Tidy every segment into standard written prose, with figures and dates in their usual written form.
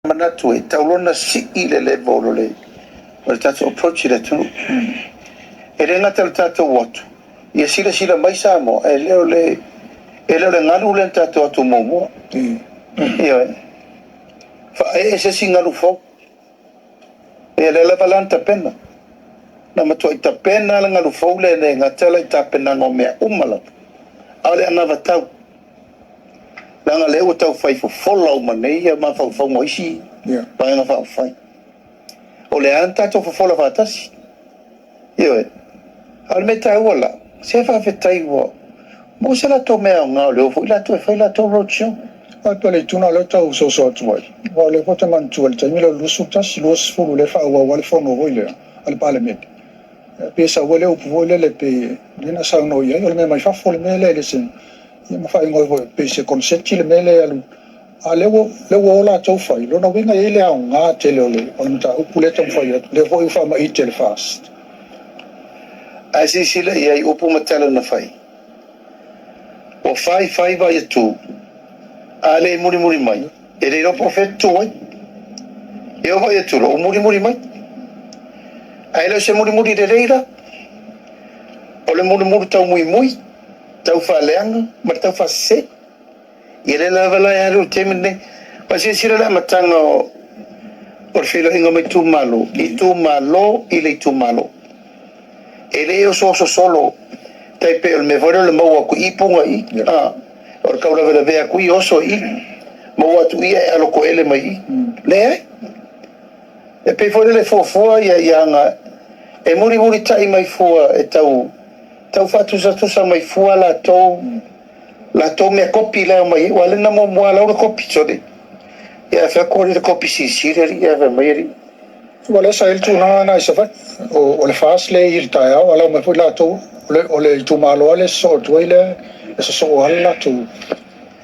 Manatu e tatau loa ona sii le level o le tatou approach i le atunuu. E le gata i le tatou o atu, ia silasila mai Samoa, e le o le, e le o le galu lea na tatou o atu muamua. Ioe. Faaee se isi galu fou. Ia lea lava la na tapena. Na matuai tapena le galu fou lea e le gata la i tapenaga o mea uma lava, a o le anavatau. Leaga lea ua tau fai fofola uma nei ia mafaufauga o isi vaega faaupufai. O lea lava na tatou fofola faatasi. Ioe. A o le mea taua la, se faafetai ua maua se latou mea aoga o lea ua foi latou e fai latou road show. Faapea o le itu lena o lea ou te tau soso atu ai, aua o lea foi ou te manatua i le taimi lea o le 21, 20 lea e faaauau ai le fono foi lea a le Palemene, Pe sau ai le upu foi lele pei lea na saunoa i ai, o le mea mai fafo le mea lea e le se ia ma faaigoa ai foi pei se koneseti le mea lea e alu. A o lea ua lea ua o latou fai, lona uiga e i ai le aoga tele o le o le mataupu lea e taumafai atu, lea foi ua faamaite e le FAST. Ae silasila i ai i upu ma tala na fai. Ua fai fai vai atu, a le mulimuli mai, e le iloa po o fea e tutu ai. E oo vai atu loa ua mulimuli mai. Ae le o se mulimuli lelei la. O le mulimuli tau muimui, tau faaleaga ma le tau faasese. Ia lea lava la e alu i le taimi lenei. Ua silasila le amataga o le feiloaiga ma itumalo, itumalo i le itumalo. E le osooso solo tai pei o le mea foi lea o le maua atu i i puga i i. A, o le taulavelavea atu i oso i i, maua atu i i ae alotoele mai i i. Leai. E pei foi lele e fuafua ia ia aga e mulimulitai mai fua e tau tau faatusatusa mai fua latou latou mea kopi la e omai ai, aua lea na muamua lau le kopi sole. Ia ae fai atu alii le kopi silisili alii ae fai mai alii. Ua lea sa i ai le tulaga lena i Savaii. O le FAST lea e i i le taeao, a lau mai foi latou, o le itumalo lava lea e sosoo atu ai lea e sosoo lava le latou,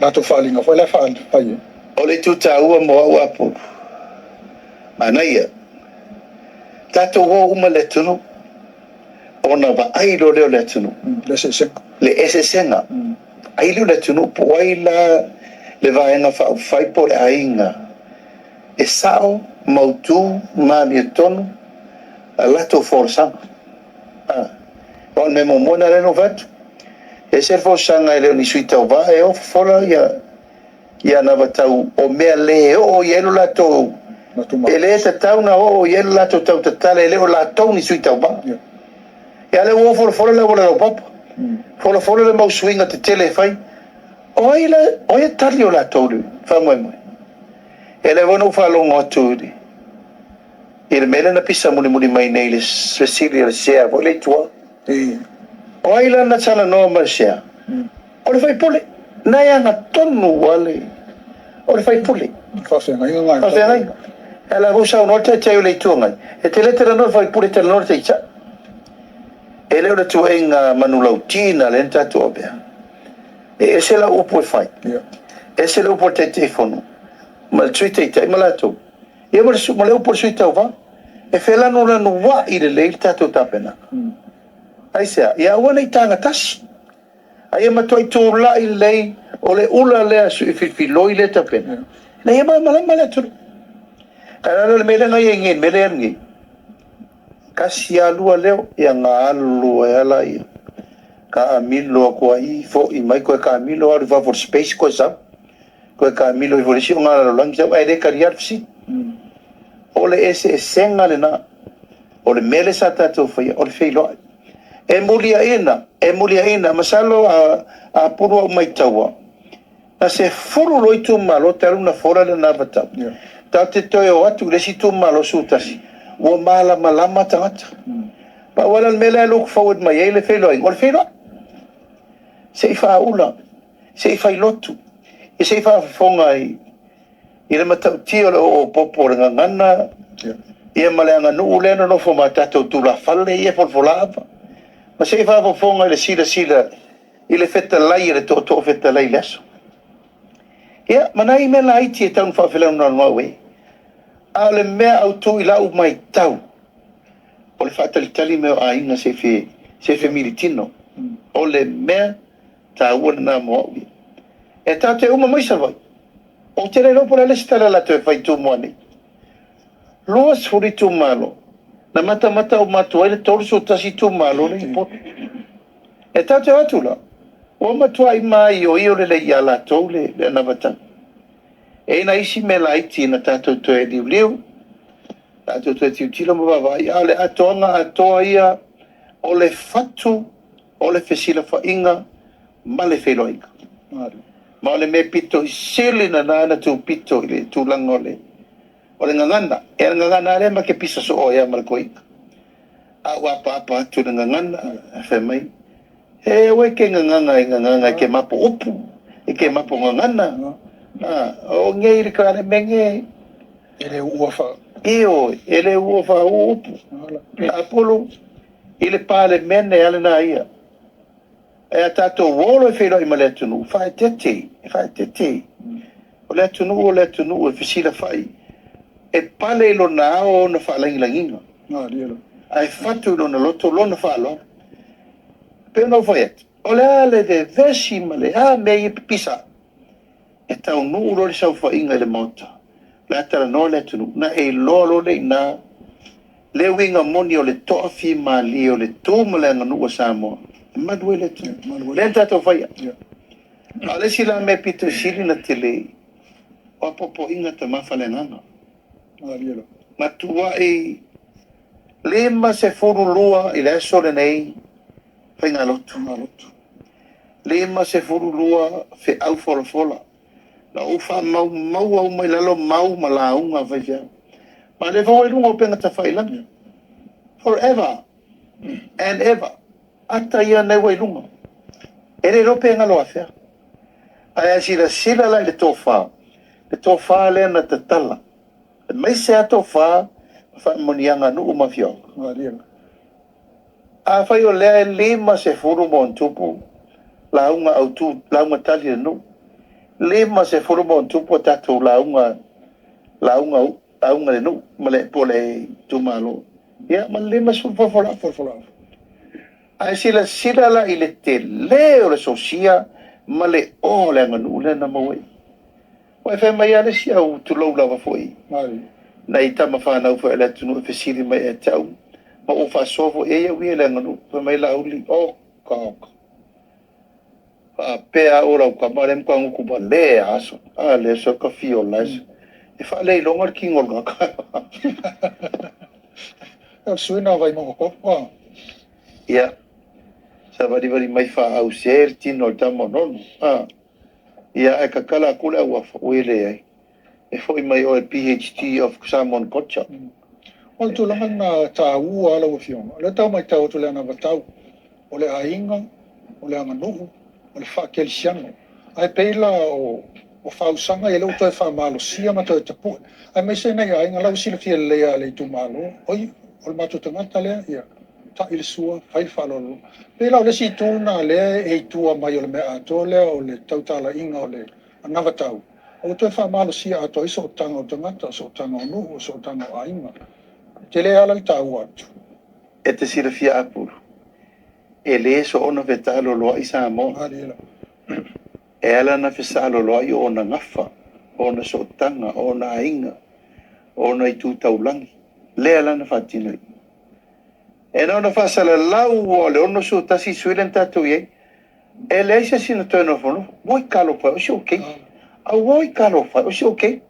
latou faaaliga foi la e fai ai. O le itu taua mo au Apulu, manaia, tatou o uma i le atunuu ona vaai loa lea o le atunuu. Le eseesega. Le eseesega. Vaai lea o le atunuu po o ai la le Vaega Faaupufai po o le aiga e sao, mautu ma amiotonu a latou folasaga. A, aua o le mea muamua lena lea na ou fai atu, e ese le folasaga e le o ni sui tauva e o fofola ia ia anavatau o mea le oo i ai lo latou, e le tatau ona oo i ai lo latou tautatala, e le o latou ni sui tauva. Ia lea ua o folafola le auala laupapa, folafola le mau suiga tetele e fai. O ai la, o ai e tali o latou le faamoemoe? E lea foi na ou faalogo atu i le i le mea lea na pisa mulimuli mai nei i le fesili a le sea foi lea i tua. O ai la na talanoa ma le sea? O le faipule. Na e agatonu lava le o le faipule. Faafeagaiga na. Faafeagaiga. E la foi saunoa le Taitai o le Itu Agai, e te le talanoa i le faipule, e talanoa i le Taitai. E le o le tuuaiga manulauti lena lea na tatou avea. E ese lau upu e fai, ese le upu a le Taitaifono ma le Sui Taitai ma latou, ia ma le, ma le upu a le Sui Tauva. E felanulanuai lelei le tatou tapenaga. Aisea? Ia aua ne i taga tasi. A ia matuai tulai lelei o le ula lea sui filifiloi lea tapena. Ina ia malamalama le atunuu. Ae o le mea lea na i ai nei, le mea lea nei. Tasi a lua leo, ia na alu ai lava laia. Taamilo atu ai i, foi mai toe taamilo alu i fafo o le space toe sau. Toe taamilo ifo i le isi ogalalolagi sau, ae le talia le fesili. O le eseesega lena. O le mea lea sa tatou faia, o le feiloai. E muliaina, e muliaina, masalo a Apulu au maitaua, na sefulu loa itumalo talu na fola le anavatau. Tatou te toe o atu i le isi itumalo 11, ua malamalama tagata. Pau lava lea o le mea lea e look forward mai ai le feiloaiga, o le feiloai. Se i faaula, se i failotu, se i faafofoga i i le matautia o le oo popo o le gagana ia ma le aganuu lea na nofo ma tatou tulafale ia e folafola ava, ma se i faafofoga i le silasila i le fetalai a le tootoo fetalai i le aso. Ia, ma nai mea laiti e tau ina faafelanunanuau ai. A o le mea autu i lau matau, o le faatalitali mai o aiga se i se i femilitino. O le mea taua lena mo au ia. E tatou te uma mai Savaii. Ou te le iloa po o le a le isi tala latou e fai i Tumua nei. 20 itumalo, na matamata uma atu ai le 31 itumalo lea i Upolu. E tatou te o atu la, ua matuai maioio lelei ia latou le anavatau. E i ai nai isi mea laiti na tatou toe liuliu, tatou toe tilotilo ma vaavaai, a o le atoaga atoa ia o le fatu o le fesilafaiga ma le feiloaiga. Ma o le mea pito sili lena na tupito i le tulaga o le o le gagana. E o le gagana lava lea ma te pisa soo ai lava ma le toeaina. A ua apaapa atu i le gagana, fai mai, e aua e te gagana i gagana e te mapo upu, e te mapo gagana. O nei le Palemene, E le uua faa... Ioe, e le uua faauu upu. Apulu, i le Palemene lava lena ia. E a tatou o loa e feiloai ma le atunuu, faaeteete, faaeteete. O le atunuu o le atunuu e fesilafai, e pale i lona ao ona faalagilagiga, ae fatu i lona loto lona faaaloalo. E pei ona ou fai atu, o le a le vevesi ma le a mea ia e pipisa ai, e taunuu loa le saofaiga i le Maota, o le a talanoa le atunuu, ona e iloa loa lea i ina le uiga moni o le toafimalie o le tu ma le aganuu a Samoa, e malu ai le atunuu. Lea na tatou faia. A o le isi la mea pito i sili ona tele, o apoapoaiga a tama faaleagaga. Matuai 52 i le aso lenei faigalotu, 52 feau folafola. Na ou faamaumaua uma i lalo mau ma lauga a faifeau. Ma o lea foi ua i luga o upega tafailagi. Forever and ever. Ata ia na ua i luga. E le iloa pe galo afea. Ae a silasila la i le tofa, le tofa lea na tatala, aemaise lava tofa ma faamanuiaga a nuu ma afioaga. Afai o lea e 50 ma ona tupu lauga autu, lauga tali a le nuu, 50 ma ona tupu a tatou lauga, lauga, lauga a le nuu ma le, po o le itumalo, ia ma le 50 folafolaga. Ae silasila la i le tele o le sosia ma le o o le aganuu lea na maua ai. Ua e fai mai lava le isi au, tulou lava foi, nai tama fanau foi a le atunuu e fesili mai ia te au, ma ua faasoa foi i ai au ia i le aganuu. Fai mai Laauli, oka oka, faapea au o lau tama lea matua gutu valea aso, a lea so ka fiola e faaleiloga le tino o le tagata. O le sui usufono o Vaimauga 3. Ia, savalivali mai faaause le tino o le tama o Nonu. Ia, ae tatala atu le auafa, ui e leai. E foi mai oe PHD of Samoan Culture. O le tulaga lena taua lava lau Afioga. O lea e tau matau atu i le anavatau, o le aiga, o le aganuu, o le faakerisiano. Ae pei la o fausaga ia lea ua toe faamalosia ma toe tapue, aemaise nai aiga la ua silafia lelei lava e le itumalo, oi, o le matou tagata lea, ia ta'i le sua, fai le faaaloalo. Pei la o le isi itu lena lea e i tua mai o le mea atoa lea o le tautalaiga o le anavatau, a ua toe faamalosia atoa ai sootaga o tagata, o sootaga o nuu, o sootaga o aiga. E tele lava la le taua atu. E te silafia Apulu, e le soona fetaloloai Samoa. E ala ona fesaloloai o ona gafa, o ona sootaga, o ona aiga, o ona itu taulagi, lea la na faatino ai. E na ona faasalalau ua o le 61 sui lea na tatou i ai, e leai se isi na toe nofonofo. Oi talofa e, o si ou keiki. Auoi talofa e, o si ou keiki.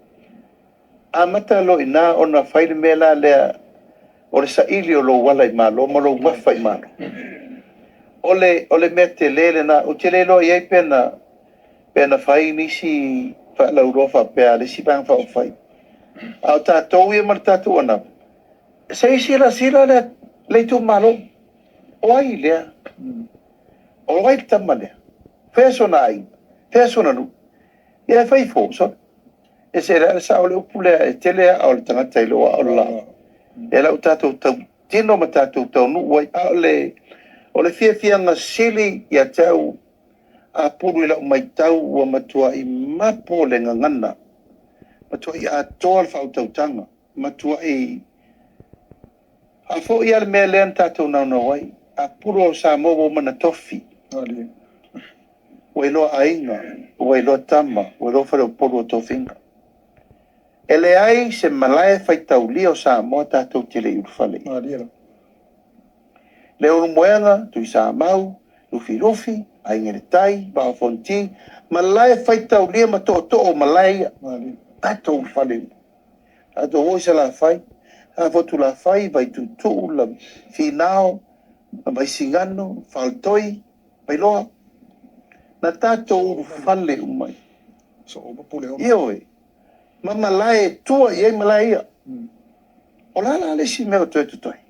Amata loa i ina ona fai le mea la lea o le saili o lou ala i Malo ma lou gafa i Malo. O le, o le mea tele lena, ou te le iloa i ai pe na, pe na fai nisi faalauiloa faapea a le isi Vaega Faaupufai. A o tatou ia ma le tatou anava, se i silasila le, le itumalo, o ai lea? O ai le tama lea? Fea sona aiga? Fea sona nuu? Ia e fai fo, sole. E se le sao o le upu lea, e tele aa o le tagata i lou aa o le laa. E lau tatou tautino ma tatou taunuu ai. A o le, o le fiafiaga sili ia te au Apulu i lau matau ua matuai mapo le gagana, matuai atoa le faautautaga, matuai faafoi lava le mea lea na tatou naunau ai. Apulu o Samoa ua uma ona tofi. Ua iloa aiga, ua iloa tama, ua iloa faleupolu o tofiga. E leai se malae faitaulia o Samoa tatou te le i ulufale i ai. Leulumoega, Tuisamau, Lufilufi, Aiga i le Tai, Vaa o Fonoti, malae faitaulia ma tootoo o malae ia. Tatou ulufale uma. Tatou o i Salafai, Safotulafai, Vaituutuu, Finao, Vaisigano, Faletoi, Vailoa. Na tatou ulufale uma ai. Ioe, ma malae e tua i ai malae ia. O le a la le isi mea o toe totoe?